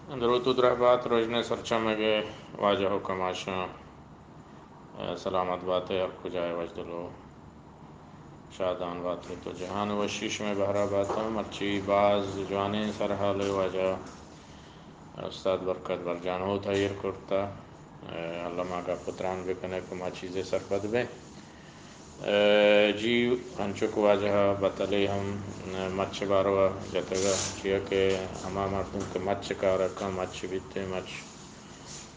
دروت و درہبات رژن سرچمگ ء واجہ و کماشاں، ء، سلامت بات ء ہر کجا ء وژدل و شادان بات تو جہان وشی شمئے بہرا باتاں۔ مرچی باز جوانیں سرحال ء واجہ استاد برکت برجان ہوت ہیر کرتا۔ ء، اللہ ما گپ و تران بکنے کہ ما چیزے سرپد بیں۔ ء، جی، انچو کہ واجہ ء بتلے ہم مچ ء باروا جتگ ء، چیا کہ ہما مردم کہ مچ ء کار ء کن، مچ بیت ء مچ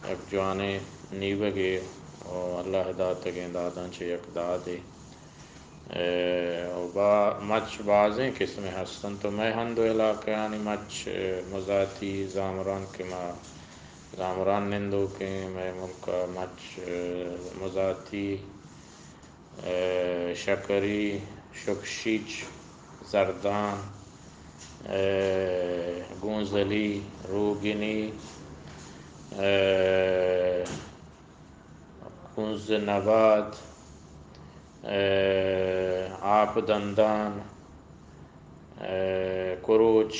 یک جوانیں نیوگے و اللہ ء داتگیں داداں چہ یک دادے۔ ء، و با-، مچ بازیں قسمے ہست انت و مئے ہند و علاقہانی مچ، ء، مزاتی زامران کہ ما زامران نندوکیں، مئے ملک ء مچ، ء، مزاتی، ء، شکری، شکشیچ، زردان، ء، گونزلی، روگنی، ء، گونز نبات، ء، آپ دندان، ء، کروچ،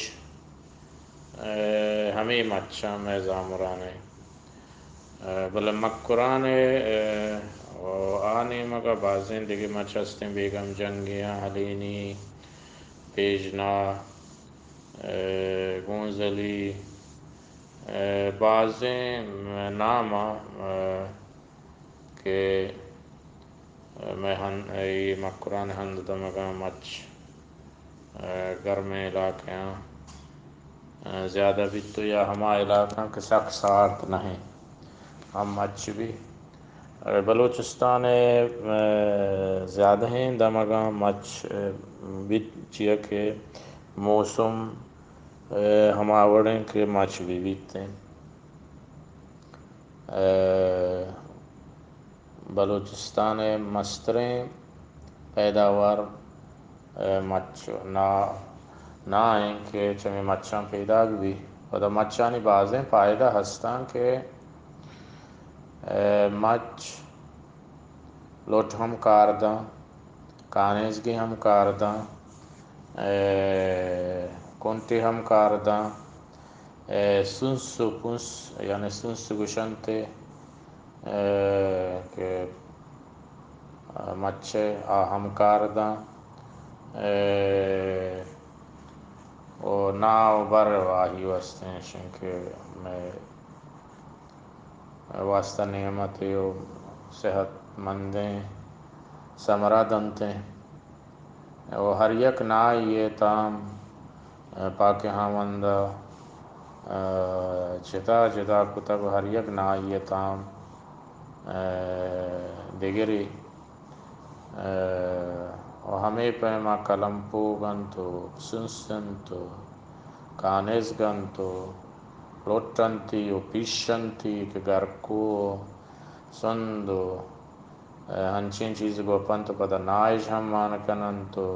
ء، ہمے مچاں مئے زامران ء۔ ء، بلے مکران ء، ء، و آ نیمگ ء بازیں دگہ مچ ہستیں، بیگم جنگیاں، ہلینی، پیژنا، ء، گونزلی، ء، بازیں نام ء، ء، کہ مئے ہن-، اے مکران ہند دمگاں مچ، ء، گرمیں علاقہاں، ء، زیادہ بیت یا ہما علاقہاں کہ سک سارت نہ انت، ہم مچ بی۔ ء، بلوچستان ء، ء، زیادہیں دمگاں مچ، ء، بیت، چیا کہ موسم، ء، ہما وڑیں کہ مچ بی بیت انت۔ ء، بلوچستان ء مستریں پیداوار، ء، مچ نا، نا انت کہ چمے مچاں پیداگ بی۔ پدا مچانی بازیں پائدہ ہستاں کہ، ء، مچ لٹ ہم کار داں، کانیزگی ہم کار داں، ء، کنٹی ہم کار داں، ء، سنس و پنس، یعنی سنس گوشنت، ء، کہ مچ ء آ ہم کار داں، ء، و نا و بر و آہی واسطے شنکہ مئے واسطہ نعمتے و صحت مندیں ثمرہ دنتیں۔ و ہر یک نائی ء تام، ء، پاکیں ہاوند ء، ء، جتا جتا کتگ و ہر یک نائی ء تام، ء، دگری، ء، و ہمے پیما کلمپوگ انت و سنس انت و کانزگ انت و لٹ انتی و پیش انتی کہ گرکو و سند و ء، انچیں چیز گوپنت و پدا نائش ہم مان کننت و،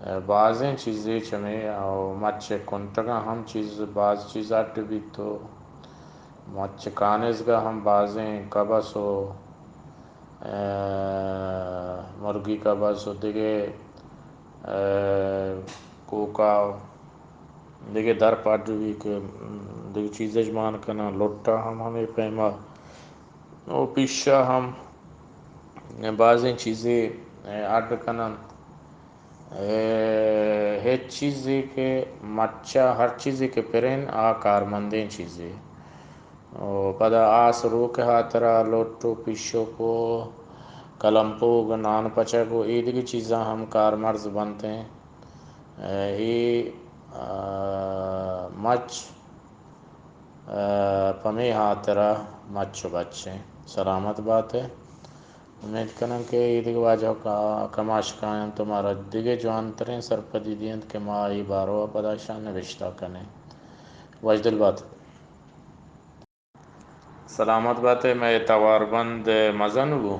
ء، بازیں چیزے چمے، ء، مچ ء کنٹگاں ہم چیز، باز چیز اڈ بیت و مچ کانزگا ہم بازیں کبس و، ء، مرگی کبس و دگہ، ء، کوکا و دگہ درپ اڈ بی کہ دگہ چیزش مان کناں، لٹا ہم ہمے پیما و پیشا ہم بازیں چیزے اڈ کننت۔ ء، ہچ چیزے کہ مچا ہر چیزے کہ پرین آ کارمندیں چیزے۔ و پدا آس روک ہاترا لٹ و پیشوک و کلمپوگ، نان پچگ و ایدگہ چیزاں ہم کارمرز بنتیں۔ ء، اے، ء، مچ ء، پمے ہاترا مچ و بچیں۔ سلامت بات ئے۔ امیت کناں کہ اے دگہ واجہ کا-، کماش کاینت و مارا دگہ جوانتریں سرپدی دینت کہ ما اے باروا پدا شان نبشتہ کنیں۔ وشدل بات۔ سلامت بات ئے، مئے توار بند مزن بو۔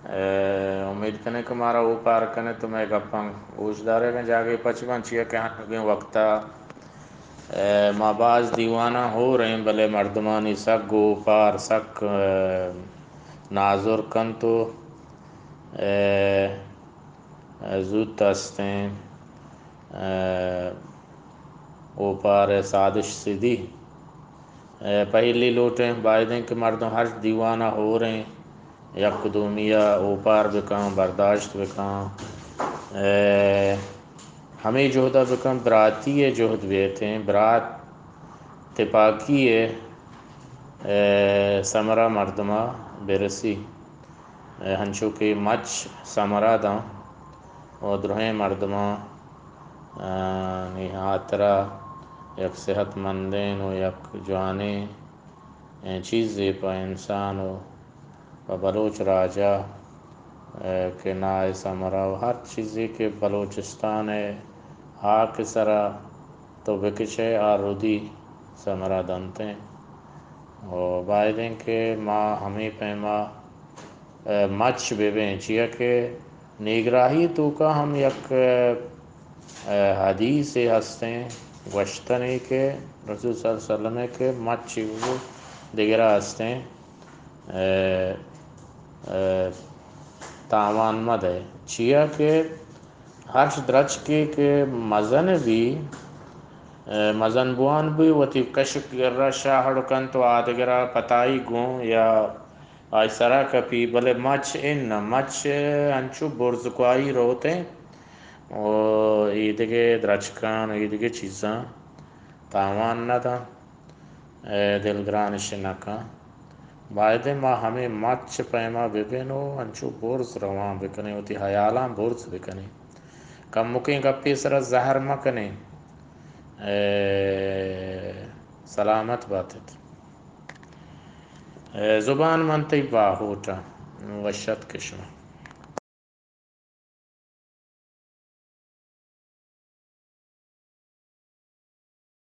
ء، امید کنیں کہ مارا اوپار کنئے تو مئے گپاں گوش دارئے، اگاں جاگہے پچ باں، چیا کہ انوگیں وقتا، ء، ما باز دیواناں ہور ایں، بلے مردمانی سک گوں اوپار، سک، ء، نازرک انت و، ء، ء، زوت استیں، ء، اوپار ءِ سازش سدی۔ اے، پہلی لوٹیں، بایدیں کہ مردم ہر دیوان ءَ ہوریں، یک دومی ءَ اوپار بکن، برداشت بکن۔ اے، ہمے جہد ءَ بکن، براتی ءِ جہد بیتیں، برات تپاکی ءِ، اے، ثمرہ مردم ءَ برسی۔ اے، ہنچو کہ مچ ثمرہ داں و درہیں مردماں، اے، نی ہاترا یک صحت مندیں و یک جوانیں، اے، چیزے پہ انسان و پہ بلوچ راجا، اے، کہ نائے ثمرہ و ہر چیزے کہ بلوچستان ءِ ہاک ءِ سرا تو بکشئے، آ ردی ثمرہ دنتیں۔ و بایدیں کہ ما ہمے پیما، اے، مچ ببیں، چیا کہ نیگراہی توکا ہم یک، اے، حدیثے ہستیں، گوشتنے کہ رسول صلی اللہ علیہ وسلم کہ مچ و دگرا ہستیں، اے، اے، تاوان مدئے، چیا کہ ہرچ درچکے کہ مزن بی، اے، مزن بوان بی، وتی کشک گرا شاہڑ کنت و آدگرا پتائی گوں یا آئی سرا کپی، بلے مچ اناں، مچ انچو برزکوائی روتیں و ایدگہ درچکان و ایدگہ چیزاں تاوان نداں، اے، دلگرانش نکن۔ بایدیں ما ہمے مچ پیما ببین و انچو برز روان بکنیں، وتی حیالاں برز بکنیں، کمکیں گپے سرا زہر مکنیں۔ اے، سلامت باتت۔ اے، زبان من تئی باہوٹاں، وش اتک شما۔